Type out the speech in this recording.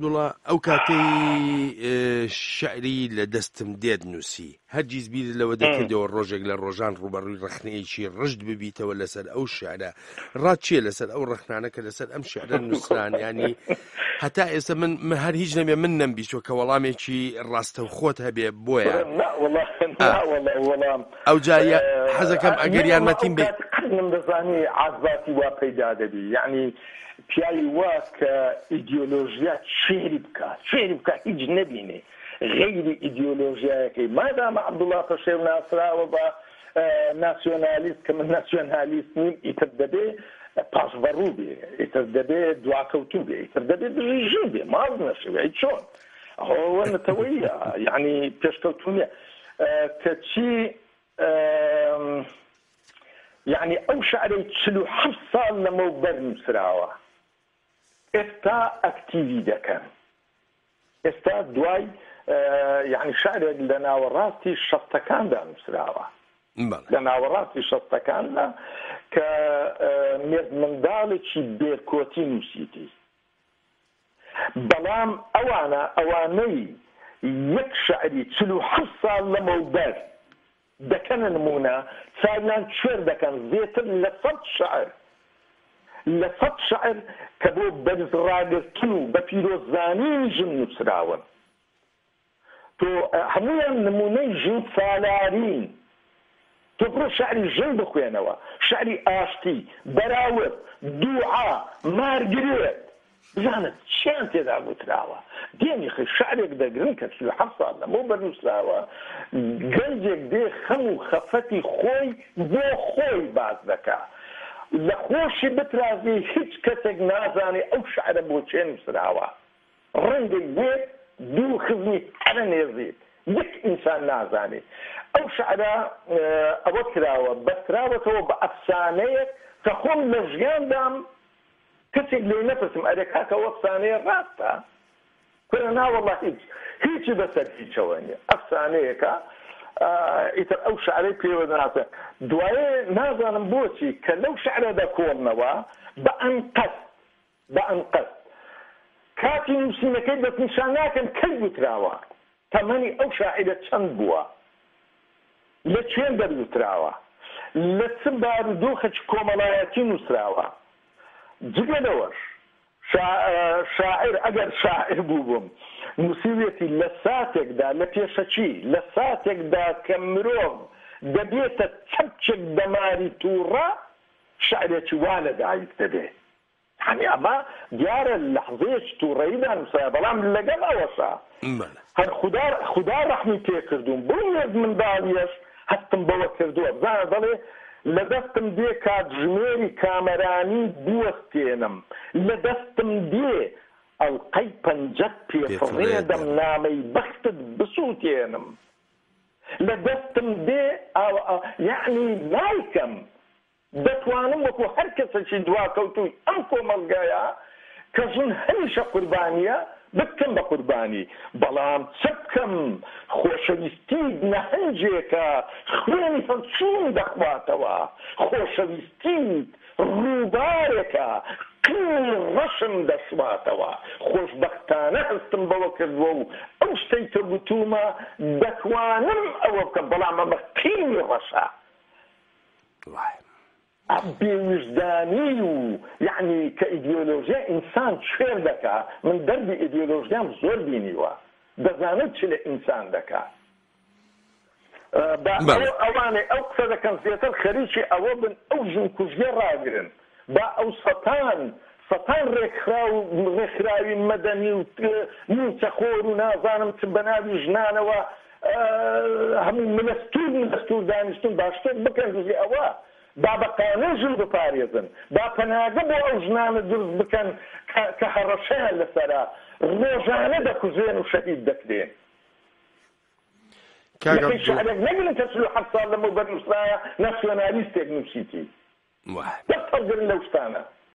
عەبدوڵا ئەو کاتەی شعری لە دەستم دێت نووسی هەرگیز بیرت لەوە دەکردەوە ڕۆژێک لە ڕۆژان ڕووبەڕووی ڕەخنەیەکی ڕژد ببیتەوە لەسەر ئەو شعرە ڕات چییە لەسەر ئەو ڕەخنانە کە لەسەر ئەم شعرە نووسران ینی هەتا ئێستا من من هەر هیچ نەبێ من نەمبیستوە کە وەڵامێکی ڕاستەوخۆت هەبێ بۆیان وەڵام ئەوجا حەزەکەم ئەگەر یارمەتیم بەی. قەت نەمدەزانی عازباتی وا پەیدا دەبی یەعنی پیاوی وا کە ئیدیۆلۆژیا شیعری بکا شیعری بکا هیچ نەبینێ غەیری ئیدیۆلۆژیایەکەی مادامە عەبدوڵا پەشێو ناسراوە بە ناسیۆنالیست کە من ناسیۆنالیست نیم ئیتر دەبێ پاشڤەڕوو بێ ئیتر دەبێ دواکەوتوو بێ ئیتر دەبێ دژی ژن بێ ماڵ نەشێوێ ئەی چۆن ئەوە نەتەوەیە یعنی پێشکەوتوو نیە کەچی یعنی ئەو شعرەی 47 ساڵ لەمەوبەر نووسراوە ئێستا ئەکتیڤی دەکەن ئێستا دوای یعنی شعرێک لە ناوەڕاستی شەستەکاندا نووسراوە لە ناوەڕاستی شەستەکاندا کە مێرد منداڵێکی بێرکۆتی نووسیتی بەڵام ئەوانە ئەوانەی یەک شعری 47 ساڵ لەمەوبەر دەکەنە نموونە، چاویان کوێر دەکەن، زێتر لە سەد شعر لە سەد شعر کە بۆ بەرز ڕاگرتن و بە پیرۆز زانینی ژن نووسراون. تۆ هەموویان نموونەی ژن سالارین. تۆ بڕۆ شعری ژن بخوێنەوە، شعری ئاشتی، بەراورد، دووعا، مارگرێت. بزانە چیان تێدا گوتراوە. دێن یخی شعرێک دەگرن کە 47 ساڵ لەمەوبەر نووسراوە، گەنجێک دێ خەم و خەفەتی خۆی بۆ خۆی باس دەکا. لە خۆشی بترازی هیچ کەسێک نازانێ ئەو شعرە بۆ کێ نووسراوە. ڕەنگە یەک دوو خزمی هەرە نێزیک، یەک ئینسان نازانێ. ئەو شعرە ئەوە کراوە، بەستراوەتەوە بە ئەفسانەیەک کە خۆم لە ژیاندام کەسێک لێی نەپرسم ئەرێ کاکە ئەو ئەفسانەیە ڕاستە؟ کورە نا وەڵا هیچ هیچی بەسەر هیچەوە نیە ئەفسانەیەکە ئیتر ئەو شعرەی پێوە دەناسن دوایێ نازانم بۆچی کە لەو شعرە دەکۆڵنەوە بە ئەنقەست بە ئەنقەست کاتی نووسینەکەی دەستنیشان ناکەن کەی گوتراوە تەمەنی ئەو شاعیرە چەند بووە لە کوێن دەروتراوە؟ لە چ بارودۆخێکی کۆمەڵایەتی نووسراوە؟ جگە لەوەش شاعیر ئەگەر شاعیر بووبم نووسیویەتی لە ساتێکدا لە پێشەکی لە ساتێکدا کە مرۆڤ دەبێتە چەپکێک دەماری تووڕە شعرێکی وا لەدایک دەبێ. یانی ئەمە دیارە لەحزەیەکی توڕەییدا نوسرایە بەڵام لەگەڵ ئەوەشا هەر خودا خودا ڕەحمی پێ کردووم بەو مێرد منداڵیەش هەستم بەوە کردووە بزانە دەڵێ لە دەستم دێ کاتژمێری کامەرانی بوەستێنم لە دەستم دێ ئەڵقەی پەنجەت پێ فڕێدەم نامەی بەختت بسووتێنم لە دەستم دێ ئاوا یانی نایکەم دەتوانم وەکو هەر کەسێکی دواکەوتووی ئەم کۆمەڵگایە کە ژن هەمیشە قوربانییە بتکەم بە قوربانی، بەڵام چ بکەم خۆشەویستیت نەهەنگێکە خوێنی هەڵچوون دەخواتەوە، خۆشەویستیت ڕووبارێکە قینی ڕەشم دەشواتەوە، خۆشبەختانە هەستم بەوە کردووە و ئەو شتەی کە گوتوومە دەتوانم ئەوە بکەم، بەڵام ئەمە قینی ڕەشە. بێویژدانی و یەعنی کە ئیدیۆلۆژیا ئینسان کوێر دەکا، من دەردی ئیدیۆلۆژیام زۆر بینیوە، دەزانم چ لە ئینسان دەکا. با ئەوانەی ئەو قسە دەکەن زێتر خەریکی ئەوە بن ئەو ژنکوژیە ڕاگرن، با ئەو سەتان سەتان ڕێکخراو ڕێکخراوی مەدەنی و مووچەخۆر و نازانم چ بەناوی ژنانەوە هەموو ملەستور ملەستور دانیشتون با شتێک بکەن دژی ئەوە با بە قانون ژن بپارێزن با پەناگە بۆ ئەو ژنانە دروست بکەن کە هەڕەشەیان لەسەرە ڕۆژانە دەکوژرێن و شەهید دەکرێن. کاک یەکەی شعرێک نەگرن کە 47 ساڵ لەمەوبەر نووسرایە ناسیۆنالیستێک نووسیتی. وایە. دەست هەڵگرن لەو شتانە.